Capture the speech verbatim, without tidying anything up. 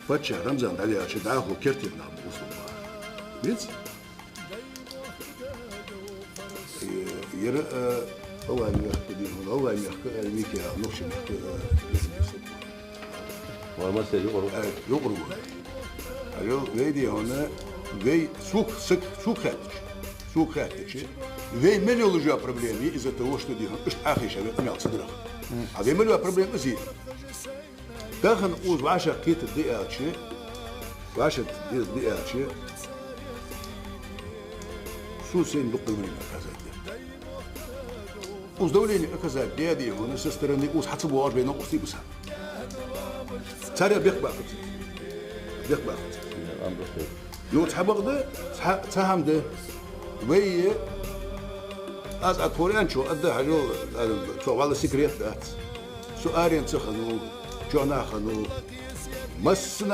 Паччахь Рамзан дӀаваьлча дӀахо кертера нах ба усулба. Виц? Э, яра, э, Аллай мехка дихуна, Аллай мехка, э, Микаил, нохча мехка, э, Ва массе юкъур. Э, юкъур ва. Алё, вай дихуна, вай сук, сак, сук хаттача. Сук хаттача. Вай мел йолаш йола проблема из-за того, что дихуна, ишта ахиша вай къамаьл ца дарах. А вай мел йола проблема из я. Тахан уж вӀашагӀкхетар де аьлча, вӀашагӀ де, де аьлча, сона сайна дукха давление оказать даьд. Уж давление оказать даьд, хӀана со стороны уж хьа ца боагӀаш вай новкъостий ба са. Царех бехк баккхац. Бехк баккхац. Ну, цхьабакъда, цхьа, цхьа хӀама да. Вай, аз а Коран чу, а да хьажол, а, цо вала секрет дац. Со арен ца хиннав, чоанах хиннав. Массане